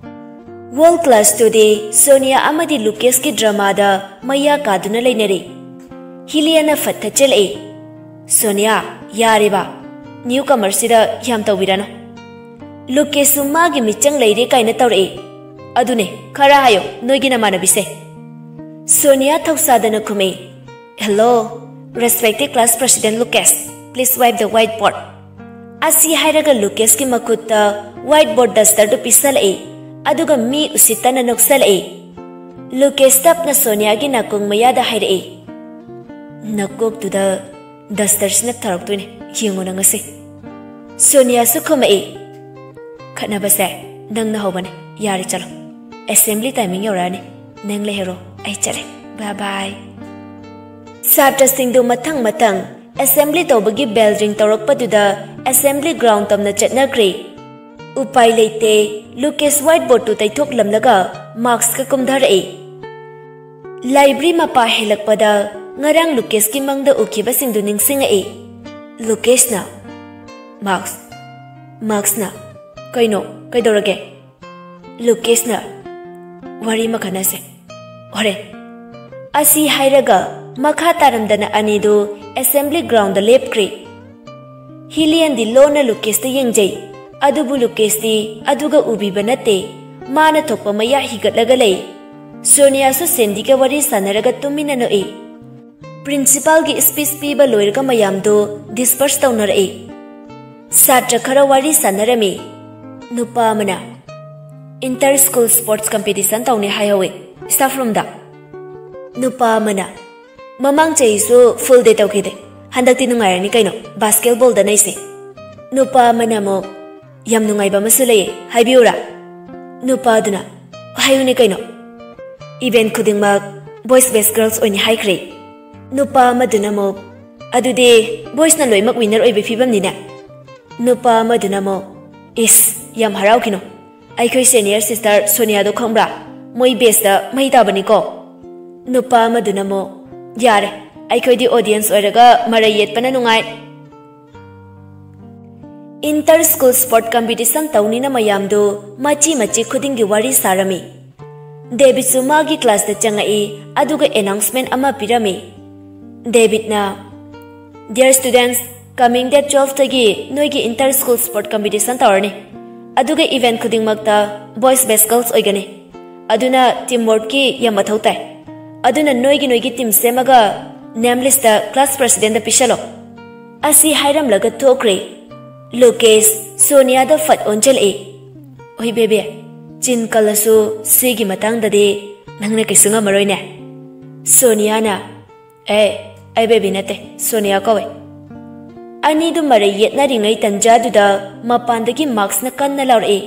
ꯋꯥꯔꯜ ꯀ꯭ꯂꯥꯁ ꯇꯨꯗꯤ ꯁꯣꯅꯤꯌꯥ ꯑꯃꯗꯤ ꯂꯨꯀꯦꯁꯀꯤ ꯗ꯭ꯔꯃꯥꯗ ꯃꯌꯥ ꯀꯥꯗꯨꯅ ꯂꯩꯅꯔꯤ꯫ ꯍꯤꯂꯤꯌꯥꯅ ꯐꯠ ꯊꯠꯆꯜꯂꯛꯏ꯫ "ꯁꯣꯅꯤꯌꯥ, ꯌꯥꯔꯦꯕ, ꯅ꯭ꯌꯨ ꯀꯃꯔꯁꯤꯗ ꯌꯥꯝ ꯇꯧꯕꯤꯔꯅꯨ꯫" ꯂꯨꯀꯦꯁꯁꯨ ꯃꯥꯒꯤ ꯃꯤꯆꯪ ꯂꯩꯔꯦ ꯀꯥꯏꯅ ꯇꯧꯔꯛꯏ꯫ "ꯑꯗꯨꯅꯦ, ꯈꯔ ꯍꯥꯏꯌꯣ ꯅꯣꯏꯒꯤ ꯅꯃꯥꯟꯅꯕꯤꯁꯦ꯫" Sonia ꯊꯧꯁꯥꯗꯅ ꯈꯨꯝꯃꯛꯏ, "Hello, respected class president Lucas, please wipe the whiteboard." ꯑꯁꯤ ꯍꯥꯏꯔꯒ ꯂꯨꯀꯦꯁꯀꯤ ꯃꯈꯨꯠꯇ ꯋꯥꯏꯠ ꯕꯣꯔꯗ ꯗꯁꯇꯔꯗꯨ ꯄꯤꯁꯜꯂꯛꯏ, ꯑꯗꯨꯒ ꯃꯤ ꯎꯁꯤꯠꯇꯅ ꯅꯣꯛꯁꯜꯂꯛꯏ꯫ ꯂꯨꯀꯦꯁ ꯇꯞꯅ ꯁꯣꯅꯤꯌꯥꯒꯤ ꯅꯥꯀꯣꯡ ꯃꯌꯥꯗ ꯍꯥꯏꯔꯛꯏ, "ꯅꯀꯣꯛꯇꯨꯗ ꯗꯁꯇꯔꯁꯤꯅ ꯊꯥꯔꯛꯇꯣꯏꯅꯦ, ꯌꯦꯡꯉꯣ ꯅꯪ ꯉꯁꯤ꯫" ꯁꯣꯅꯤꯌꯥꯁꯨ ꯈꯨꯝꯃꯛꯏ, "ꯈꯠꯅꯕꯁꯦ ꯅꯪꯅ ꯍꯧꯕꯅꯦ, ꯌꯥꯔꯦ ꯆꯠꯂꯣ, ꯑꯦꯁꯦꯝꯕ꯭ꯂꯤ ꯇꯥꯏꯃꯤꯡ ꯌꯧꯔꯛꯑꯅꯤ, ꯅꯪ ꯂꯩꯍꯧꯔꯣ, ꯑꯩ ꯆꯠꯂꯦ, ꯕꯥꯏ ꯕꯥꯏ꯫" ꯁꯥꯇ꯭ꯔꯁꯤꯡꯗꯨ ꯃꯊꯪ ꯃꯊꯪ ꯑꯦꯁꯦꯝꯕ꯭ꯂꯤ ꯇꯧꯕꯒꯤ ꯕꯦꯜ ꯔꯤꯡ ꯇꯧꯔꯛꯄꯗꯨꯗ ꯑꯦꯁꯦꯝꯕ꯭ꯂꯤ ꯒ꯭ꯔꯥꯎꯟ ꯇꯝꯅ ꯆꯠꯅꯈ꯭ꯔꯦ꯫ ꯎꯄꯥꯏ ꯂꯩꯇꯦ, ꯂꯨꯀꯦꯁ ꯋꯥꯏꯠ ꯕꯣꯔꯗꯇꯨ ꯇꯩꯊꯣꯛꯂꯝꯂꯒ ꯃꯥꯛꯁꯀ ꯀꯨꯝꯊꯔꯛꯏ꯫ ꯂꯥꯏꯕ꯭ꯔꯤ ꯃꯄꯥ ꯍꯦꯜꯂꯛꯄꯗ ꯉꯔꯥꯡ ꯂꯨꯀꯦꯁꯀꯤ ꯃꯪꯗ ꯎꯈꯤꯕꯁꯤꯡꯗꯨ ꯅꯤꯡꯁꯤꯡꯉꯛꯏ꯫ ꯂꯨꯀꯦꯁꯅ, "ꯃꯥꯛꯁ, ꯃꯥꯛꯁꯅ, ꯀꯩꯅꯣ, ꯀꯩꯗꯧꯔꯒꯦ?" ꯂꯨꯀꯦꯁꯅ, "ꯋꯥꯔꯤ ꯑꯃ ꯈꯟꯅꯁꯦ ꯍꯣꯔꯦꯟ꯫" ꯑꯁꯤ ꯍꯥꯏꯔꯒ ꯃꯈꯥ ꯇꯥꯔꯝꯗꯅ ꯑꯅꯤꯗꯨ ꯑꯦꯁꯦꯝꯕ꯭ꯂꯤ ꯒ꯭ꯔꯥꯎꯟꯗ ꯂꯦꯞꯈ꯭ꯔꯦ꯫ ꯍꯤꯂꯤꯌꯟꯗꯤ ꯂꯣꯟꯅ ꯂꯨꯀꯦꯁꯇ ꯌꯦꯡꯖꯩ, ꯑꯗꯨꯕꯨ ꯂꯨꯀꯦꯁꯇꯤ ꯑꯗꯨꯒ ꯎꯕꯤꯕ ꯅꯠꯇꯦ꯫ ꯃꯥꯅ ꯊꯣꯛꯄ ꯃꯌꯥ ꯍꯤꯒꯠꯂꯒ ꯂꯩ꯫ ꯁꯣꯅꯤꯌꯥꯁꯨ ꯁꯦꯟꯗꯤꯒ ꯋꯥꯔꯤ ꯁꯥꯟꯅꯔꯒ ꯇꯨꯃꯤꯟꯅ ꯅꯣꯛꯏ꯫ ꯄ꯭ꯔꯤꯟꯁꯤꯄꯥꯜꯒꯤ ꯁ꯭ꯄꯤꯆ ꯄꯤꯕ ꯂꯣꯏꯔꯒ ꯃꯌꯥꯝꯗꯨ ꯗꯤꯁꯄꯔꯁ ꯇꯧꯅꯔꯛꯏ꯫ ꯁꯥꯇ꯭ꯔ ꯈꯔ ꯋꯥꯔꯤ ꯁꯥꯟꯅꯔꯝꯃꯤ꯫ ꯅꯨꯄꯥ ꯑꯃꯅ, "ꯏꯟꯇꯔ ꯁ꯭ꯀꯨꯜ ꯁ꯭ꯄꯣꯔꯠꯁ ꯀꯝꯄꯤꯇꯤꯁꯟ ꯇꯧꯅꯤ ꯍꯥꯏꯍꯧꯋꯤ ꯁ꯭ꯇꯥꯐ ꯔꯨꯝꯗ꯫" ꯅꯨꯄꯥ ꯑꯃꯅ, "ꯃꯃꯥꯡ ꯆꯍꯤꯁꯨ ꯐꯨꯜ ꯗꯦ ꯇꯧꯈꯤꯗꯦ, ꯍꯟꯗꯛꯇꯤ ꯅꯨꯡꯉꯥꯏꯔꯅꯤ ꯀꯩꯅꯣ, ꯕꯥꯁꯀꯦꯠꯕꯣꯜꯗ ꯅꯩꯁꯦ꯫" ꯅꯨꯄꯥ ꯑꯃꯅ ꯑꯃꯨꯛ, "ꯌꯥꯝ ꯅꯨꯡꯉꯥꯏꯕ ꯑꯃꯁꯨ ꯂꯩꯌꯦ, ꯍꯥꯏꯕꯤꯌꯨꯔꯥ?" ꯅꯨꯄꯥꯗꯨꯅ, "ꯍꯥꯏꯌꯨꯅꯦ ꯀꯩꯅꯣ?" "ꯏꯚꯦꯟꯠ ꯈꯨꯗꯤꯡꯃꯛ ꯕꯣꯏꯁ ꯕꯦꯁ ꯒꯔꯜꯁ ꯑꯣꯏꯅꯤ ꯍꯥꯏꯈ꯭ꯔꯦ꯫" ꯅꯨꯄꯥ ꯑꯃꯗꯨꯅ ꯑꯃꯨꯛ, ꯑꯗꯨꯗꯤ ꯕꯣꯏꯁꯅ ꯂꯣꯏꯅꯃꯛ ꯋꯤꯟꯅꯔ ꯑꯣꯏꯕ ꯐꯤꯕꯝꯅꯤꯅꯦ꯫ ꯅꯨꯄꯥ ꯑꯃꯗꯨꯅ ꯑꯃꯨꯛ, "ꯏꯁ, ꯌꯥꯝ ꯍꯔꯥꯎꯈꯤꯅꯣ꯫ ꯑꯩꯈꯣꯏ ꯁꯦꯅꯤꯌꯔ ꯁꯤꯁꯇꯔ ꯁꯣꯅꯤꯌꯥꯗꯣ ꯈꯪꯕ꯭ꯔꯥ? ꯃꯣꯏ ꯕꯦꯁꯇ ꯃꯩ ꯇꯥꯕꯅꯤꯀꯣ"꯫ ꯅꯨꯄꯥ ꯑꯃꯗꯨꯅ ꯑꯃꯨꯛ, "ꯌꯥꯔꯦ, ꯑꯩꯈꯣꯏꯗꯤ ꯑꯣꯗꯤꯌꯦꯟꯁ ꯑꯣꯏꯔꯒ ꯃꯔꯩ ꯌꯦꯠꯄꯅ ꯅꯨꯡꯉꯥꯏ"꯫ ꯏꯟꯇꯔ ꯁ꯭ꯀꯨꯜ ꯁ꯭ꯄꯣꯔꯠ ꯀꯝꯄꯤꯇꯤꯁꯟ ꯇꯧꯅꯤꯅ ꯃꯌꯥꯝꯗꯨ ꯃꯆꯤ ꯃꯆꯤ ꯈꯨꯗꯤꯡꯒꯤ ꯋꯥꯔꯤ ꯁꯥꯔꯝꯃꯤ꯫ ꯗꯦꯕꯤꯠꯁꯨ ꯃꯥꯒꯤ ꯀ꯭ꯂꯥꯁꯇ ꯆꯪꯉꯛꯏ, ꯑꯗꯨꯒ ꯑꯦꯅꯥꯎꯟꯁꯃꯦꯟ ꯑꯃ ꯄꯤꯔꯝꯃꯤ꯫ ꯗꯦꯕꯤꯠꯅ, "Dear students, coming date twelve ꯇꯒꯤ ꯅꯣꯏꯒꯤ ꯏꯟꯇꯔ ꯁ꯭ꯀꯨꯜ ꯁ꯭ꯄꯣꯔꯠ ꯀꯝꯄꯤꯇꯤꯁꯟ ꯇꯧꯔꯅꯤ, ꯑꯗꯨꯒ ꯏꯚꯦꯟꯠ ꯈꯨꯗꯤꯡꯃꯛꯇ ꯕꯣꯏꯁ ꯕꯦꯁ ꯒꯔꯜꯁ ꯑꯣꯏꯒꯅꯤ, ꯑꯗꯨꯅ ꯇꯤꯝ ꯋꯥꯔꯛꯀꯤ ꯌꯥꯝ ꯃꯊꯧ ꯇꯥꯏ꯫ ꯑꯗꯨꯅ ꯅꯣꯏꯒꯤ ꯅꯣꯏꯒꯤ ꯇꯤꯝ ꯁꯦꯝꯃꯒ ꯅꯦꯝ ꯂꯤꯁꯇ ꯀ꯭ꯂꯥꯁ ꯄ꯭ꯔꯁꯤꯗꯦꯟꯠꯗ ꯄꯤꯁꯜꯂꯣ"꯫ ꯑꯁꯤ ꯍꯥꯏꯔꯝꯂꯒ ꯊꯣꯛꯈ꯭ꯔꯦ꯫ ꯂꯨꯀꯦꯁ ꯁꯣꯅꯤꯌꯥꯗ ꯐꯠ ꯑꯣꯟꯁꯤꯜꯂꯛꯏ꯫ "ꯑꯣꯏ ꯕꯦꯕꯤ, ꯆꯤꯟ ꯀꯜꯂꯁꯨ ꯁꯤꯒꯤ ꯃꯇꯥꯡꯗꯗꯤ ꯅꯪꯅ ꯀꯩꯁꯨ ꯉꯝꯃꯔꯣꯏꯅꯦ"꯫ ꯁꯣꯅꯤꯌꯥꯅ, "ꯑꯦ, ꯑꯩ ꯕꯦꯕꯤ ꯅꯠꯇꯦ, ꯁꯣꯅꯤꯌꯥ ꯀꯧꯋꯦ"꯫ ꯑꯅꯤꯗꯨ ꯃꯔꯩ ꯌꯦꯠꯅꯔꯤꯉꯩ ꯇꯟꯖꯥꯗꯨꯗ ꯃꯄꯥꯟꯗꯒꯤ ꯃꯥꯛꯁꯅ ꯀꯟꯅ ꯂꯥꯎꯔꯛꯏ,